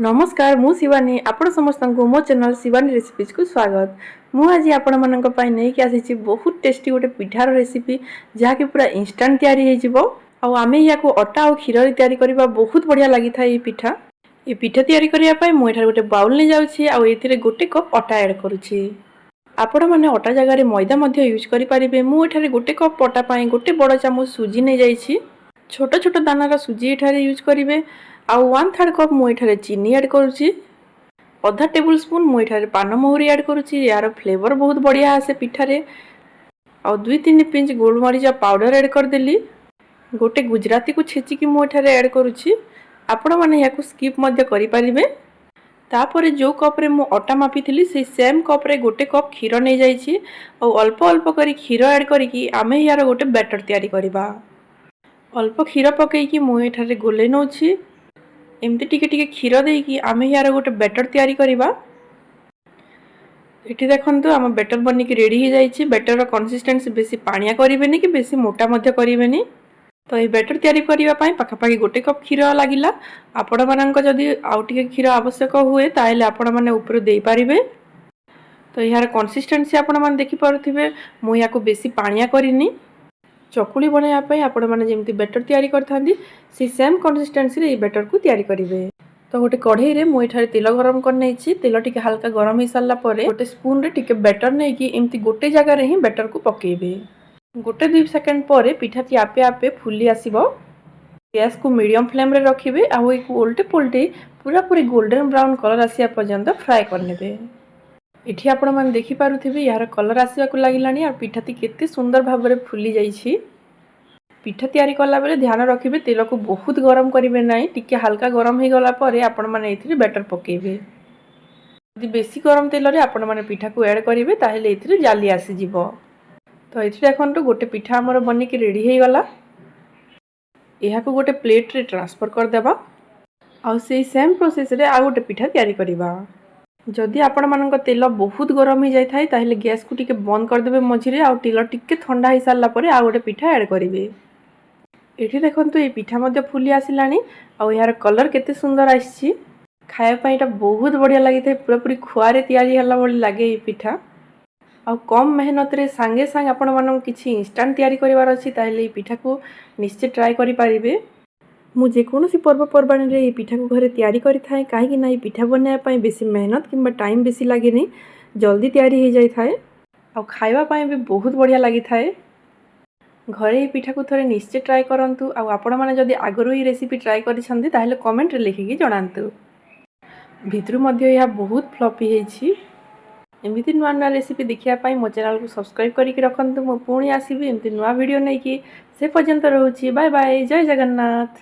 ନମସ୍କାର, ମୁଁ ଶିବାନୀ। ଆପଣ ସମସ୍ତଙ୍କୁ ମୋ ଚ୍ୟାନେଲ୍ ଶିବାନୀ ରେସିପିଜକୁ ସ୍ୱାଗତ। ମୁଁ ଆଜି ଆପଣମାନଙ୍କ ପାଇଁ ନେଇକି ଆସିଛି ବହୁତ ଟେଷ୍ଟି ଗୋଟେ ପିଠାର ରେସିପି, ଯାହାକି ପୁରା ଇନଷ୍ଟାଣ୍ଟ ତିଆରି ହେଇଯିବ। ଆଉ ଆମେ ଏହାକୁ ଅଟା ଆଉ କ୍ଷୀରରେ ତିଆରି କରିବା। ବହୁତ ବଢ଼ିଆ ଲାଗିଥାଏ ଏଇ ପିଠା। ଏ ପିଠା ତିଆରି କରିବା ପାଇଁ ମୁଁ ଏଠାରେ ଗୋଟେ ବାଉଲ୍ ନେଇଯାଉଛି ଆଉ ଏଥିରେ 1 କପ୍ ଅଟା ଆଡ଼୍ କରୁଛି। ଆପଣମାନେ ଅଟା ଜାଗାରେ ମଇଦା ମଧ୍ୟ ୟୁଜ୍ କରିପାରିବେ। ମୁଁ ଏଠାରେ 1 କପ୍ ଅଟା ପାଇଁ ଗୋଟେ ବଡ଼ ଚାମଚ ସୁଜି ନେଇଯାଇଛି। ଛୋଟ ଛୋଟ ଦାନାର ସୁଜି ଏଠାରେ ୟୁଜ୍ କରିବେ। ଆଉ 1/3 କପ୍ ମୁଁ ଏଠାରେ ଚିନି ଆଡ଼୍ କରୁଛି। ଅଧା ଟେବୁଲ୍ ସ୍ପୁନ୍ ମୁଁ ଏଠାରେ ପାନମହୁରି ଆଡ଼୍ କରୁଛି। ଏହାର ଫ୍ଲେଭର୍ ବହୁତ ବଢ଼ିଆ ଆସେ ପିଠାରେ। ଆଉ 2-3 ପିଞ୍ଚ ଗୋଲମରିଚ ପାଉଡ଼ର ଆଡ଼୍ କରିଦେଲି। ଗୋଟେ ଗୁଜରାତିକୁ ଛେଚିକି ମୁଁ ଏଠାରେ ଆଡ଼୍ କରୁଛି। ଆପଣମାନେ ଏହାକୁ ସ୍କିପ୍ ମଧ୍ୟ କରିପାରିବେ। ତାପରେ ଯେଉଁ କପ୍ରେ ମୁଁ ଅଟା ମାପିଥିଲି, ସେଇ ସେମ୍ କପ୍ରେ 1 କପ୍ କ୍ଷୀର ନେଇଯାଇଛି। ଆଉ ଅଳ୍ପ ଅଳ୍ପ କରି କ୍ଷୀର ଆଡ଼୍ କରିକି ଆମେ ଏହାର ଗୋଟେ ବ୍ୟାଟର୍ ତିଆରି କରିବା। ଅଳ୍ପ କ୍ଷୀର ପକାଇକି ମୁଁ ଏଠାରେ ଗୋଲେଇ ନେଉଛି। ଏମିତି ଟିକେ ଟିକେ କ୍ଷୀର ଦେଇକି ଆମେ ଏହାର ଗୋଟେ ବ୍ୟାଟର୍ ତିଆରି କରିବା। ଏଠି ଦେଖନ୍ତୁ, ଆମ ବ୍ୟାଟର୍ ବନିକି ରେଡ଼ି ହେଇଯାଇଛି। ବ୍ୟାଟର୍ର କନସିଷ୍ଟେନ୍ସି ବେଶୀ ପାଣିଆ କରିବେନି କି ବେଶୀ ମୋଟା ମଧ୍ୟ କରିବେନି। ତ ଏଇ ବ୍ୟାଟର୍ ତିଆରି କରିବା ପାଇଁ ପାଖାପାଖି 1 କପ୍ କ୍ଷୀର ଲାଗିଲା। ଆପଣମାନଙ୍କ ଯଦି ଆଉ ଟିକେ କ୍ଷୀର ଆବଶ୍ୟକ ହୁଏ, ତାହେଲେ ଆପଣମାନେ ଉପରୁ ଦେଇପାରିବେ। ତ ଏହାର କନସିଷ୍ଟେନ୍ସି ଆପଣମାନେ ଦେଖିପାରୁଥିବେ, ମୁଁ ଏହାକୁ ବେଶୀ ପାଣିଆ କରିନି। ଚକୁଳି ବନାଇବା ପାଇଁ ଆପଣମାନେ ଯେମିତି ବ୍ୟାଟର୍ ତିଆରି କରିଥାନ୍ତି, ସେଇ ସେମ୍ କନସିଷ୍ଟେନ୍ସିରେ ଏଇ ବ୍ୟାଟର୍କୁ ତିଆରି କରିବେ। ତ ଗୋଟେ କଢ଼େଇରେ ମୁଁ ଏଠାରେ ତେଲ ଗରମ କରିନେଇଛି। ତେଲ ଟିକେ ହାଲକା ଗରମ ହେଇସାରିଲା ପରେ ଗୋଟେ ସ୍ପୁନରେ ଟିକେ ବ୍ୟାଟର୍ ନେଇକି ଏମିତି ଗୋଟେ ଜାଗାରେ ହିଁ ବ୍ୟାଟର୍କୁ ପକାଇବେ। 1-2 ସେକେଣ୍ଡ ପରେ ପିଠାଟି ଆପେ ଆପେ ଫୁଲି ଆସିବ। ଗ୍ୟାସ୍କୁ ମିଡ଼ିୟମ୍ ଫ୍ଲେମ୍ରେ ରଖିବେ ଆଉ ଏକୁ ଓଲଟେ ପୋଲଟେଇ ପୁରାପୁରି ଗୋଲ୍ଡେନ୍ ବ୍ରାଉନ୍ କଲର୍ ଆସିବା ପର୍ଯ୍ୟନ୍ତ ଫ୍ରାଏ କରିନେବେ। ଏଠି ଆପଣମାନେ ଦେଖିପାରୁଥିବେ, ଏହାର କଲର୍ ଆସିବାକୁ ଲାଗିଲାଣି ଆଉ ପିଠାଟି କେତେ ସୁନ୍ଦର ଭାବରେ ଫୁଲି ଯାଇଛି। ପିଠା ତିଆରି କଲାବେଳେ ଧ୍ୟାନ ରଖିବେ, ତେଲକୁ ବହୁତ ଗରମ କରିବେ ନାହିଁ। ଟିକେ ହାଲକା ଗରମ ହେଇଗଲା ପରେ ଆପଣମାନେ ଏଥିରେ ବ୍ୟାଟର୍ ପକାଇବେ। ଯଦି ବେଶୀ ଗରମ ତେଲରେ ଆପଣମାନେ ପିଠାକୁ ଆଡ଼୍ କରିବେ, ତାହେଲେ ଏଥିରେ ଜାଲି ଆସିଯିବ। ତ ଏଠି ଦେଖନ୍ତୁ, ଗୋଟେ ପିଠା ଆମର ବନିକି ରେଡ଼ି ହେଇଗଲା। ଏହାକୁ ଗୋଟେ ପ୍ଲେଟ୍ରେ ଟ୍ରାନ୍ସଫର୍ କରିଦେବା ଆଉ ସେଇ ସେମ୍ ପ୍ରୋସେସ୍ରେ ଆଉ ଗୋଟେ ପିଠା ତିଆରି କରିବା। ଯଦି ଆପଣମାନଙ୍କ ତେଲ ବହୁତ ଗରମ ହେଇଯାଇଥାଏ, ତାହେଲେ ଗ୍ୟାସ୍କୁ ଟିକେ ବନ୍ଦ କରିଦେବେ ମଝିରେ ଆଉ ତେଲ ଟିକେ ଥଣ୍ଡା ହେଇସାରିଲା ପରେ ଆଉ ଗୋଟେ ପିଠା ଆଡ଼୍ କରିବେ। ଏଠି ଦେଖନ୍ତୁ, ଏଇ ପିଠା ମଧ୍ୟ ଫୁଲି ଆସିଲାଣି ଆଉ ଏହାର କଲର୍ କେତେ ସୁନ୍ଦର ଆସିଛି। ଖାଇବା ପାଇଁ ଏଇଟା ବହୁତ ବଢ଼ିଆ ଲାଗିଥାଏ। ପୁରାପୁରି ଖୁଆରେ ତିଆରି ହେଲା ଭଳି ଲାଗେ ଏଇ ପିଠା। ଆଉ କମ୍ ମେହନତରେ ସାଙ୍ଗେ ସାଙ୍ଗେ ଆପଣମାନଙ୍କୁ କିଛି ଇନଷ୍ଟାଣ୍ଟ ତିଆରି କରିବାର ଅଛି, ତାହେଲେ ଏଇ ପିଠାକୁ ନିଶ୍ଚୟ ଟ୍ରାଏ କରିପାରିବେ। ମୁଁ ଯେକୌଣସି ପର୍ବପର୍ବାଣୀରେ ଏଇ ପିଠାକୁ ଘରେ ତିଆରି କରିଥାଏ, କାହିଁକି ନା ଏଇ ପିଠା ବନାଇବା ପାଇଁ ବେଶୀ ମେହନତ କିମ୍ବା ଟାଇମ୍ ବେଶୀ ଲାଗେନି। ଜଲ୍ଦି ତିଆରି ହେଇଯାଇଥାଏ ଆଉ ଖାଇବା ପାଇଁ ବି ବହୁତ ବଢ଼ିଆ ଲାଗିଥାଏ। ଘରେ ଏଇ ପିଠାକୁ ଥରେ ନିଶ୍ଚୟ ଟ୍ରାଏ କରନ୍ତୁ। ଆଉ ଆପଣମାନେ ଯଦି ଆଗରୁ ଏଇ ରେସିପି ଟ୍ରାଏ କରିଛନ୍ତି, ତାହେଲେ କମେଣ୍ଟରେ ଲେଖିକି ଜଣାନ୍ତୁ। ଭିତରୁ ମଧ୍ୟ ଏହା ବହୁତ ଫ୍ଲଫି ହେଇଛି। ଏମିତି ନୂଆ ନୂଆ ରେସିପି ଦେଖିବା ପାଇଁ ମୋ ଚ୍ୟାନେଲକୁ ସବସ୍କ୍ରାଇବ୍ କରିକି ରଖନ୍ତୁ। ମୁଁ ପୁଣି ଆସିବି ଏମିତି ନୂଆ ଭିଡ଼ିଓ ନେଇକି। ସେ ପର୍ଯ୍ୟନ୍ତ ରହୁଛି। ବାଏ ବାଏ, ଜୟ ଜଗନ୍ନାଥ।